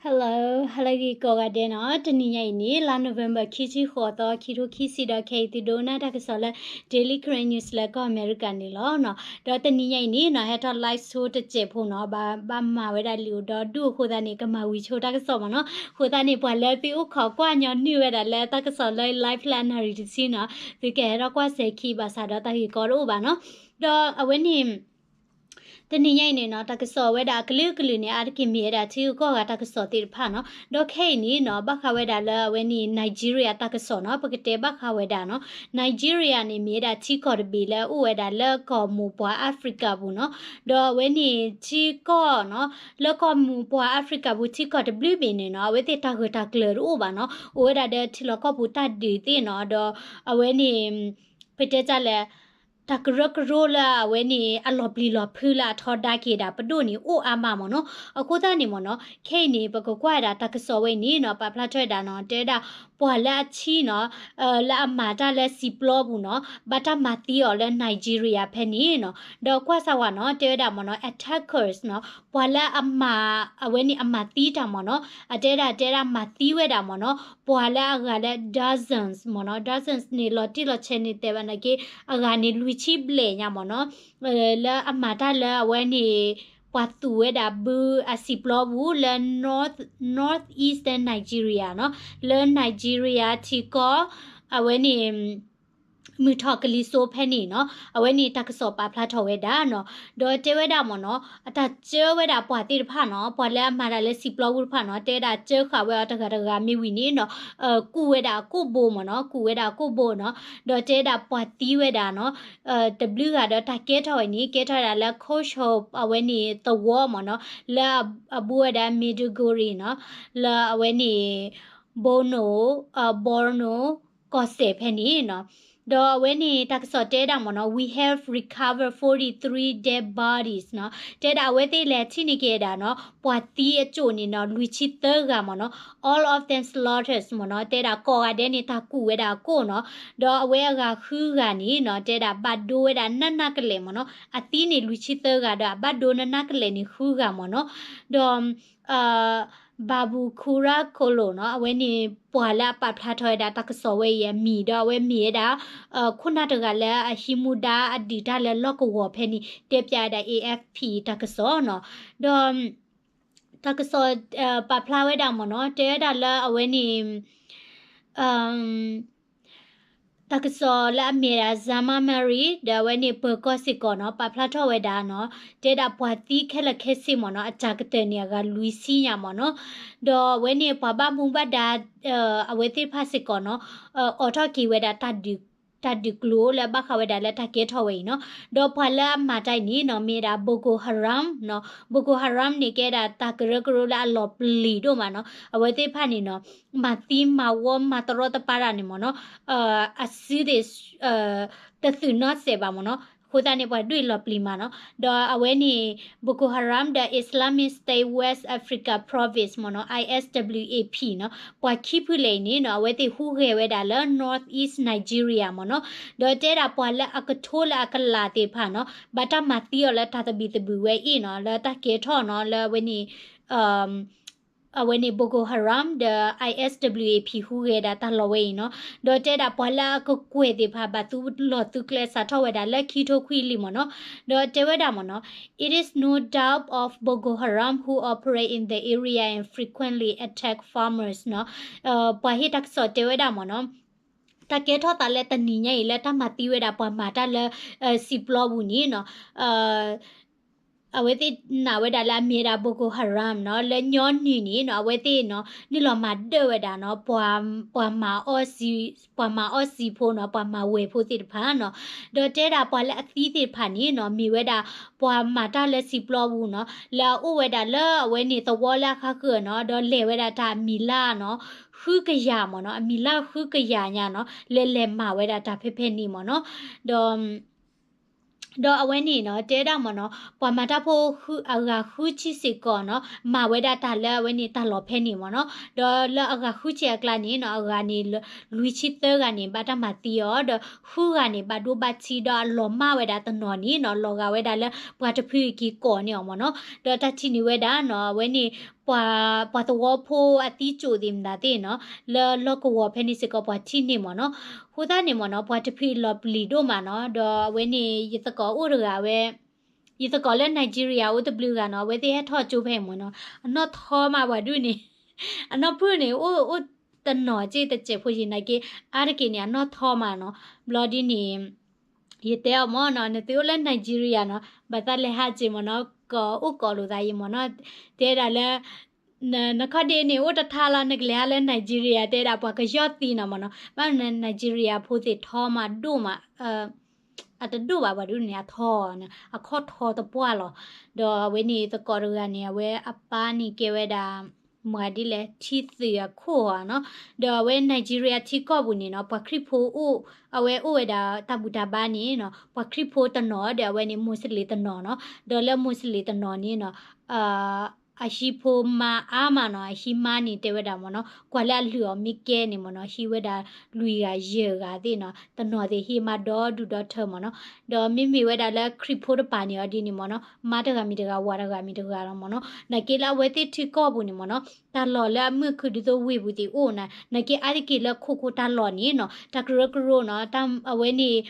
Hello, ဟါလၢအဂ့ၤကိးဂၤဒဲးနီၤ. တနံၤညါအံၤန့ၣ် လါ November ခံဆံဃိးသီ ခံထိခံဆံဒီး ခဲအံၤသုဒိကနၣ်တၢ်ကစီၣ်လၢ Daily Karen News လၢကီၢ်အမဲရကၤန့ၣ်လီၤနီၤ. ဒီးတနံၤညါအံၤန့ၣ်နီၤ ဟဲထီၣ် live ဆိတစဲးဖိနီၤ, ဘၣ် ဘၣ်မၤဝဲဒၣ်လံာ်အိၣ်ဒီးဒူၣ်အဃိသတးန့ၣ် ကမၤဝံၤဆိတၢ်ကစီၣ်မ့ၢ်နီၤ. အဃိသတးန့ၣ် ပှၤလၢသုအိၣ်ခိးကွၢ်ညီနုၢ်ဝဲဒၣ်လၢတၢ်ကစီၣ်လၢ live လၢအနၣ်ရံၣ်တဆံနီၤ, သုကဟဲထီၣ်ကွၢ်စဲၤခံဘၣ်ဆၣ်ဒီးတၢ်ဂ့ၢ်ကီတအိၣ်ဘၣ်နီၤ. ဒီးအဝဲန့ၣ် တနံၤညါအံၤန့ၣ်နီၤ တၢ်ကစီၣ်ဝဲဒၣ်အကလုာ်ကလုာ်န့ၣ် အါတက့ၢ်မ့ၢ်ဝဲဒၣ်ထံဂုၤကီၢ်ဂၤတၢ်ကစီၣ်သ့ၣ်တဖၣ်နီၤ. ဒီးခဲအံၤန့ၣ်နီၤ ဘၣ်ဃးဝဲဒၣ်လၢအဝဲန့ၣ် Nigeria တၢ်ကစီၣ်နီၤ ပကတဲဘၣ်ဃးဝဲဒၣ်နီၤ. Nigeria န့ၣ် မ့ၢ်ဝဲဒၣ်ထံကီၢ်တဘ့ၣ်လၢအိၣ်ဝဲဒၣ်လၢကီၢ်မိၢ်ပှၢ် Africa ပူၤနီၤ. ဒီးအဝဲန့ၣ်ထံကီၢ်နီၤ လၢကီၢ်မိၢ်ပှၢ် Africa ပူၤထံကီၢ်တဘျုးဘ့ၣ်န့ၣ်နီၤ အဝဲသ့ၣ်တၢ်ဂၢၢ်တၢ်ကျၢၤတအိၣ်ဘၣ်နီၤ. အိၣ်ဝဲဒၣ်ဒီးထံလီၢ်ကီၢ်ပူၤတၢ်ဒုးသ့ၣ်နီၤ, ဒီးအဝဲန့ၣ် ပတဲတၢ်လဲၣ် တၢ်ကရၢကရိလၢအဝဲန့ၣ် အလီၤပျံၤလီၤဖုးလၢအထီဒါက့ၤဒၣ်ပဒိၣ်န့ၣ် အိၣ်အါမးမ့ၢ်နီၤ. အဃိသတးန့ၣ်မ့ၢ်နီၤ ခဲအံၤန့ၣ် ပကကွၢ်ဝဲဒၣ်တၢ်ကစီၣ်ဝဲအံၤန့ၣ်နီၤ ပာ်ဖျါထီၣ်ဝဲဒၣ်နီၤ တဲဝဲဒၣ် ပှၤလၢအဆံနီၤ လၢအမၤတၢ်လၢစံာ်ပျီပူၤနီၤ ဘၣ်တၢ်မၤသံအီၤလၢ Nigeria ဖဲန့ၣ်နီၤ. ဒီးကွၢ်စၢ်ဝဲနီၤ တဲဝဲဒၣ်မ့ၢ်နီၤ attackers နီၤ ပှၤလၢအမၤ အဝဲန့ၣ်အမၤသံတၢ်မ့ၢ်နီၤ အတဲဒၣ်တဲဒၣ်မၤသံဝဲဒၣ်မ့ၢ်နီၤ ပှၤလၢအဂၤလၢ dozens မ့ၢ်နီၤ. Dozens န့ၣ် လီၤတံၢ်လီၤဆဲးန့ၣ် တဲဘၣ်နာ်က့ အဂၤန့ၣ် လွံၢ်ဆံဘျဲၣ်ညါမ့ၢ်နီၤ လၢအမၤတၢ်လၢအဝဲန့ၣ် ပှၤသူၣ်ဝဲဒၣ်ဘုအစံာ်ပျီပူၤလၢ North North Eastern Nigeria နီၤ လၢ Nigeria ထံကီၢ် အဝဲန့ၣ် မုၢ်ထီၣ်ကလံၤစိးဖဲန့ၣ်နီၤ အဝဲန့ၣ်တၢ်ကစီၣ်ပာ်ဖျါထီၣ်ဝဲဒၣ်နီၤ. ဒီးတဲဝဲဒၣ်မ့ၢ်နီၤ အတၢ်စၢဝဲဒၣ်ပှၤသ့ၣ်တဖၣ်နီၤ ပှၤလၢအမၤတၢ်လၢစံာ်ပျီပူၤတဖၣ်နီၤ တဲဝဲဒၣ်စၢဃာ်ဝဲအီၤတဂၤတဂၤမ့ၢ်ဝံၤန့ၣ်နီၤ ကူၣ်ဝဲဒၣ်အကိၣ်ဘိမ့ၢ်နီၤ ကူၣ်ဝဲဒၣ်အကိၣ်ဘိနီၤ. ဒီးတဲဝဲဒၣ်ပှၤသံဝဲဒၣ်နီၤ တဘျုးဂၤဒီးတၢ်ကဲထီၣ်ဝဲန့ၣ် ကဲထီၣ်ဝဲဒၣ်လၢ Koshop အဝဲန့ၣ်သဝီမ့ၢ်နီၤ လၢအဘူးဝဲဒၣ် Maiduguri နီၤ လၢအဝဲန့ၣ် Borno Borno ကီၢ်စဲၣ်ဖဲန့ၣ်နီၤ. ဒီးအဝဲန့ၣ်တၢ်ကစီၣ်တဲဝဲဒၣ်မ့ၢ်နီၤ we have recovered forty-three dead bodies နီၤ တဲဒၣ်အဝဲသ့ၣ်လဲၤထံၣ်န့ၢ်က့ၤဒၣ်နီၤ ပှၤသံအကိၣ်န့ၣ်နီၤ လွံၢ်ဆံသၢဂၤမ့ၢ်နီၤ all of them slaughters မ့ၢ်နီၤ တဲဒၣ်ကိးဂၤဒဲးန့ၣ် တၢ်ကူၣ်ဝဲဒၣ်အကိၣ်နီၤ. ဒီးအဝဲအဂၤဃုဂၤန့ၣ်နီၤ တဲဒၣ်ဘၣ်ဒိဝဲဒၣ်နးနးကလဲာ်မ့ၢ်နီၤ အသံန့ၣ်လွံၢ်ဆံသၢဂၤဒီးအဘၣ်ဒိနးနးကလဲာ်န့ၣ်ဃုဂၤမ့ၢ်နီၤ. ဒီး Babukura Kolo နီၤ အဝဲန့ၣ်ပှၤလၢအပာ်ဖျါထီၣ်ဝဲဒၣ်တၢ်ကစီၣ်ဝဲအံၤအမံၤ ဒီးအဝဲမ့ၢ်ဝဲဒၣ် ခိၣ်နၢ်တဂၤလၢအဟံးမူဒါအဒုးတၢ်လၢလီၢ်ကဝီၤဖဲန့ၣ် တဲပၠးဝဲဒၣ် A F P တၢ်ကစီၣ် ဒီး တၢ်ကစီၣ် ပာ်ဖျါဝဲဒၣ်မ့ၢ်နီၤ တဲဝဲဒၣ်လၢအဝဲန့ၣ် တၢ်ကစီၣ်လၢအမ့ၢ်ဒၣ် Zama Mari ဒီးအဝဲန့ၣ်ပၢၤကီၢ်စ့ၢ်ကီးနီၤ ပာ်ဖျါထီၣ်ဝဲဒၣ်နီၤ တဲဒၣ်ပှၤသံခဲလၢာ်ခဲဆ့မ့ၢ်နီၤ အစှၤကတၢၢ်န့ၣ် အဂၤလွံၢ်ဆံညါမ့ၢ်နီၤ. ဒီးအဝဲန့ၣ်ပှၤဘၣ်မူဘၣ်ဒါ အဝဲသ့ၣ်တဖၣ်စ့ၢ်ကီးနီၤ အိးထီၣ်က့ၤဝဲဒၣ် တၢ်ဒုးကျိၤလၢဘၣ်ဃးဝဲဒၣ်လၢတၢ်ကဲထီၣ်ဝဲအံၤနီၤ. ဒီးပှၤလၢအမၤတၢ်အံၤန့ၣ်နီၤ မ့ၢ်ဝဲဒၣ် Boko Haram နီၤ Boko Haram န့ၣ် ကဲဒၣ်တၢ်ကရၢကရိလၢအလီၤပျံၤဒိၣ်မးနီၤ. အဝဲသ့ၣ်တဖၣ်န့ၣ်နီၤ မၤသံမၤဝီမၤတရီတပါတၢ်န့ၣ်မ့ၢ်နီၤ အစုသ့ၣ် တသုးနီၣ်စဲးဘၣ်မ့ၢ်နီၤ. အဃိသတးန့ၣ် ပှၤဒွဲၣ်လီၤပျံၤမးနီၤ. ဒီးအဝဲန့ၣ် Boko Haram ဒီး Islamic State West Africa Province မ့ၢ်နီၤ I S W A P နီၤ ပှၤခံဖုလဲၣ်အံၤန့ၣ်နီၤ အဝဲသ့ၣ်ဟူးဂဲၤဝဲဒၣ်လၢ North East Nigeria မ့ၢ်နီၤ. ဒီးတဲဒၣ်ပှၤလၢအကထိလၢအကလးသ့ၣ်တဖၣ်နီၤ ဘၣ်တၢ်မၤသံအီၤလၢတၢ်သဘံၣ်သဘုၣ်ဝဲအံၤနီၤ လၢတၢ်ကဲထီၣ်နီၤ လၢအဝဲန့ၣ် အဝဲန့ၣ် Boko Haram ဒီး I S W A P ဟူးဂဲၤဒၣ်တၢ်လီၢ်ဝဲအံၤနီၤ. ဒီးတဲဒၣ်ပှၤလၢအကကွဲၢ်သ့ၣ်တဖၣ် ဘၣ်သူလီၤသုးကျဲစးထီၣ်ဝဲဒၣ်လၢခံထိခွံလံမ့ၢ်နီၤ. ဒီးတဲဝဲဒၣ်မ့ၢ်နီၤ It is no doubt of Boko Haram who operate in the area and frequently attack farmers နီၤ. ပှၤဟ့ၣ်တၢ်ကစီၣ်တဲဝဲဒၣ်မ့ၢ်နီၤ တၢ်ကဲထီၣ်သးလၢတနံၤညါအံၤလၢတၢ်မၤသံဝဲဒၣ်ပှၤမၤတၢ်လၢ စံာ်ပျီပူၤန့ၣ်နီၤ အဝဲသ့ၣ်နာ်ဝဲဒၣ်လၢအမ့ၢ်ဝဲဒၣ် Boko Haram နီၤ လၢညီနုၢ်န့ၣ်နီၤ အဝဲသ့ၣ်နီၤ နုာ်လီၤမၤဒၢၣ်ဝဲဒၣ်နီၤ ပှၤ ပှၤမၤအီၣ်စံာ် ပှၤမၤအီၣ်စံာ်ဖိနီၤ ပှၤမၤဝဲၢ်ဖိသ့ၣ်တဖၣ်နီၤ. ဒီးတဲဒၣ်ပှၤလၢအသံသ့ၣ်တဖၣ်န့ၣ်နီၤ မ့ၢ်ဝဲဒၣ် ပှၤမၤတၢ်လၢစံာ်ပျီပူၤနီၤ လၢအအိၣ်ဝဲဒၣ်လၢအဝဲန့ၣ်သဝီလၢအဃါဃၢၤနီၤ ဒီးလဲၤဝဲဒၣ်တၢ်အမံၤလၢ်နီၤ ဃုကယၤမ့ၢ်နီၤ အမံၤလၢ်ဃုကယၤညါနီၤ လဲၤလဲၤမၤဝဲဒၣ်တၢ်ဖဲဖဲန့ၣ်မ့ၢ်နီၤ. ဒီး ဒီးအဝဲန့ၣ်နီၤ တဲဒၣ်မ့ၢ်နီၤ ပှၤမၤတၢ်ဖိအဂၤဃုဆံစ့ၢ်ကီးနီၤ မၤဝဲဒၣ်တၢ်လၢအဝဲန့ၣ်တၢ်လီၢ်ဖဲန့ၣ်မ့ၢ်နီၤ. ဒီးလၢအဂၤဃုဆံအကျါန့ၣ်နီၤ အဂၤန့ၣ် လွံၢ်ဆံသၢဂၤန့ၣ် ဘၣ်တၢ်မၤသံအီၤ ဒီးဃုဂၤန့ၣ် ဘၣ်ဒိဘၣ်ထံး ဒီးအလီၤမၢ်ဝဲဒၣ်တနီၤန့ၣ်နီၤ လီၤဂာ်ဝဲဒၣ်လၢပှၤတဖုအံၤက့ၤကိးန့ၢ်အီၤမ့ၢ်နီၤ. ဒီးတၢ်ထံၣ်န့ၢ်ဝဲဒၣ်နီၤ အဝဲန့ၣ် ပှၤ ပှၤသဝီဖိအသံစိးသ့ၣ်မတၤသ့ၣ်နီၤ, လၢလီၢ်ကဝီၤဖဲန့ၣ်စ့ၢ်ကီးပှၤထံၣ်န့ၢ်မ့ၢ်နီၤ. အဃိသတးန့ၣ်မ့ၢ်နီၤ ပှၤတဖုလီၤပျံၤဒိၣ်မးနီၤ, ဒီးအဝဲန့ၣ် ယသကိးအိၣ်တဂၤဝဲ, ယသကိးလၢ Nigeria အိၣ်တဘျုးဂၤနီၤ, အဝဲသ့ၣ်ဟဲထီၣ်ကၠိဖဲအံၤမ့ၢ်နီၤ, အနီၢ်ထီမးပှၤဒုးန့ၣ်, အနီၢ်ဖုၣ်န့ၣ် အိၣ် အိၣ်တနီၤက့တစဲးဖိယံၤ နာ်က့ အါတက့ၢ်န့ၣ် အနီၢ်ထီမးနီၤ, ဘျီဒ်န့ၣ် ယတဲအီၤမ့ၢ်နီၤ, နသုအိၣ်လၢ Nigeria နီၤ, ဘၣ်သးလဲၤဟးက့ၤမ့ၢ်နီၤ, ကအိၣ်ကိးလိာ်သးယံၤမ့ၢ်နီၤ, တဲဒၣ်လၢ နခီၣ်ဒ့န့ၣ် အိၣ်တထါလီၤ, နကလဲၤဟးလၢ Nigeria တဲဒၣ်ပှၤကယီၢ်သံနီၤမ့ၢ်နီၤ, ဘၣ် Nigeria ဖိသ့ၣ်ထီမးဒိၣ်မး, အတဒိၣ်ဘၣ်ပှၤဒုးန့ၣ် အထီ, အခီၣ်ထီတပှၢ်လီၤ. ဒီးအဝဲန့ၣ်သကိးတဂၤန့ၣ် အဝဲအပၢ်န့ၣ်ကဲဝဲဒၣ် မၤဒ်လဲၣ် ထံသုးအခိၣ်ဧါနီၤ, ဒီးအဝဲ Nigeria ထံကီၢ်ပူၤန့ၣ်နီၤ ပှၤခရံာ်ဖိအိၣ်, အဝဲအိၣ်ဝဲဒၣ်တၢ်ဘူၣ်တၢ်ဘါန့ၣ်နီၤ, ပှၤခရံာ်ဖိတနီၤဒီးအဝဲန့ၣ် Muslim တနီၤနီၤ, ဒီးလၢ Muslim တနီၤန့ၣ်နီၤ အဟံၣ်ဖိမါအါမးနီၤ, အဟံၣ်မါန့ၣ်တဲဝဲဒၣ်မ့ၢ်နီၤ, ကွၢ်လၢအလုၢ်အီၤမ့ၢ်ကဲန့ၣ်မ့ၢ်နီၤ, ဟံၣ်ဝဲဒၣ်လွံၢ်ဂၤယဲၢ်ဂၤသ့ၣ်နီၤ, တနီၤသ့ၣ်ဟံၣ်မါဒီဒူၣ်ဒီထၢမ့ၢ်နီၤ, ဒီးမ့မ့ၢ်ဝဲဒၣ်လၢခရံာ်ဖိတပၤန့ၣ်အီၤဒ်န့ၣ်မ့ၢ်နီၤ, မါတဂၤမ့ၢ်တဂၤ ဝၤတဂၤမ့ၢ်တဂၤလီၤမ့ၢ်နီၤ, နာ်က့လၢအဝဲသ့ၣ်ထံကီၢ်ပူၤန့ၣ်မ့ၢ်နီၤ, တၢ်လီၢ်လၢအမုာ်ခုၣ်ဒ်သိးဝ့ၢ်ပူၤသ့ၣ်အိၣ်နီၤ, နာ်က့အါတက့ၢ်လၢခိခိတၢ်လီၢ်န့ၣ်နီၤ, တၢ်ကရၢကရိနီၤ, အဝဲန့ၣ်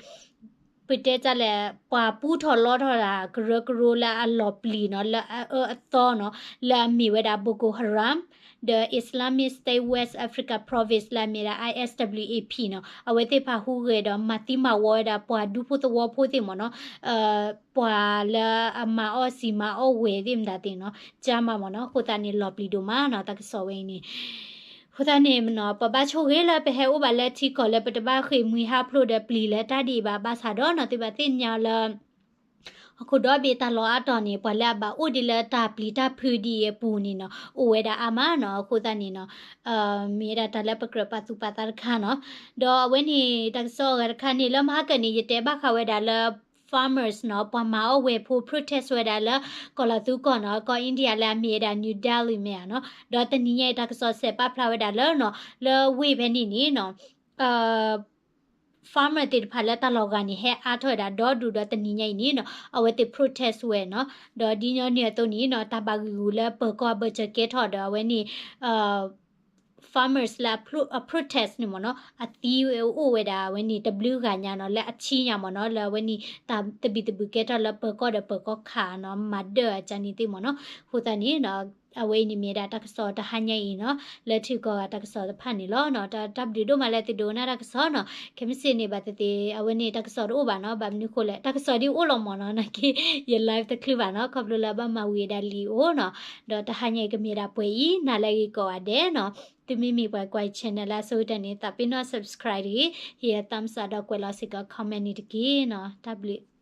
ပတဲတၢ်လဲၣ်, ပှၤပူထီၣ်လီထီၣ်တၢ်ကရၢကရိလၢအလီၤပျံၤနီၤ, လၢအအၢအသီနီၤ, လၢအမ့ၢ်ဝဲဒၣ် Boko Haram ဒီး Islamic State West Africa Province လၢအမ့ၢ်ဒၣ် I S W A P နီၤ, အဝဲသ့ၣ်တဖၣ်ဟူးဂဲၤဒီးမၤသံမၤဝီဝဲဒၣ်ပှၤဒူဖိသဝီဖိသ့ၣ်မ့ၢ်နီၤ, ပှၤလၢအမၤအီၣ်စံာ်မၤအီၣ်ဝဲသ့ၣ်မတၤသ့ၣ်နီၤ, ကၢ်မးမ့ၢ်နီၤ, အဃိသတးန့ၣ်လီၤပျံၤဒိၣ်မးနီၤ တၢ်ကစီၣ်ဝဲအံၤန့ၣ် အဃိသတးန့ၣ်မ့ၢ်နီၤ, ပဘၣ်ဆိၣ်ဂ့ၤလၢပဟဲအိၣ်ဘၣ်လၢထံကီၢ်လၢပတဘၣ်ဃ့ၢ်မှံဟးဖျိးဒီးပျံၤလၢတၢ်ဒ်အံၤဘၣ်, ဘၣ်ဆၣ်ဒီးနီၤ သုဘၣ်သ့ၣ်ညါလၢ ဟီၣ်ခိၣ်ဒီဘ့ၣ်တၢ်လီၢ်အါတီၤန့ၣ် ပှၤလၢအဘၣ်အိၣ်ဒံးလၢတၢ်ပျံၤတၢ်ဖုးဒ်အံၤအပူၤန့ၣ်နီၤ အိၣ်ဝဲဒၣ်အါမးနီၤ, အဃိသတးန့ၣ်နီၤ မ့ၢ်ဝဲဒၣ်တၢ်လၢပကြၢးပာ်သူၣ်ပာ်သးတခါနီၤ, ဒီးအဝဲန့ၣ် တၢ်ကစီၣ်အဂၤတခါန့ၣ် လၢမဟါကၢန့ၣ် ယတဲဘၣ်ဃးဝဲဒၣ်လၢ farmers နီၤ, ပှၤမၤအီၣ်ဝဲဖိ protest ဝဲဒၣ်လၢ ကီၢ်လီၤသူကီၢ်နီၤ, ကီၢ် India လၢအမ့ၢ်ဝဲဒၣ် New Delhi မ့ၢ်ဧါနီၤ, ဒီးတနံၤညါအံၤတၢ်ကစီၣ်စဲးပာ်ဖျါဝဲဒၣ်လၢနီၤ, လၢဝ့ၢ်ဖဲန့ၣ်န့ၣ်နီၤ farmer သ့ၣ်တဖၣ်လၢတၢ်လီၢ်ဂၤန့ၣ် ဟဲအါထီၣ်ဝဲဒၣ်ဒီဒူၣ်ဒီးတနံၤညါအံၤန့ၣ်နီၤ, အဝဲသ့ၣ် protest ဝဲနီၤ, ဒီးဒ်ညီနုၢ်အသိးန့ၣ်နီၤ တၢ်ဘၣ်ဂံာ်ဂူာ်လၢပၢၤကီၢ်အဘၢၣ်စၢၤကဲထီၣ်ဒီးအဝဲန့ၣ် farmers လၢအ protest န့ၣ်မ့ၢ်နီၤ, အသံအိၣ်ဝဲဒၣ်အဝဲန့ၣ်တဘျုးဂၤညါနီၤ, လၢအဆံညါမ့ၢ်နီၤ, လၢအဝဲန့ၣ်တၢ်သဘံၣ်သဘုၣ်ကဲထီၣ်လၢပၢၤကီၢ်ဒီးပၢၤကီၢ်ခးနီၤ, မၤဒၢၣ်အကန့ၣ်သ့ၣ်မ့ၢ်နီၤ, အဃိသတးန့ၣ် အဝဲအံၤန့ၣ်မ့ၢ်ဝဲဒၣ်တၢ်ကစီၣ်တဟါညါအံၤနီၤ, လၢထံကီၢ်ဂၤတၢ်ကစီၣ်တဖၣ်န့ၣ်လီၤနီၤ, တၢ်ဘျုးဒိၣ်မးလၢသုဒိကနၣ်တၢ်ကစီၣ်နီၤ, ခဲမုၢ်ဆ့ၣ်န့ၣ် ဘၣ်သ့ၣ်သ့ၣ် အဝဲန့ၣ်တၢ်ကစီၣ်တအိၣ်ဘၣ်နီၤ, ဘၣ်မနုၤဃိလဲၣ်, တၢ်ကစီၣ်ဒ်အိၣ်လီၤမ့ၢ်နီၤ, နာ်က့ ယ live တချုးဘၣ်နီၤ, ခီဖျိလၢဘၣ်မၤဝံၤဒၣ်လံအိၣ်နီၤ, ဒီးတဟါညါအံၤကမ့ၢ်ဒၣ်ပှဲၤအံၤ နၤလၢအဂ့ၤကိးဂၤဒဲးနီၤ, သုမ့မ့ၢ်ပှၤကွၢ် channel လၢအဆိကတၢၢ်န့ၣ် သးပ့ၤနီၣ် subscribe တဂ့ၤ, ဟ့ၣ် thumbs up ဒီးကွဲးလီၤစ့ၢ်ကီး comment န့ၣ်တက့ၢ်နီၤ, တၢ်ဘျုး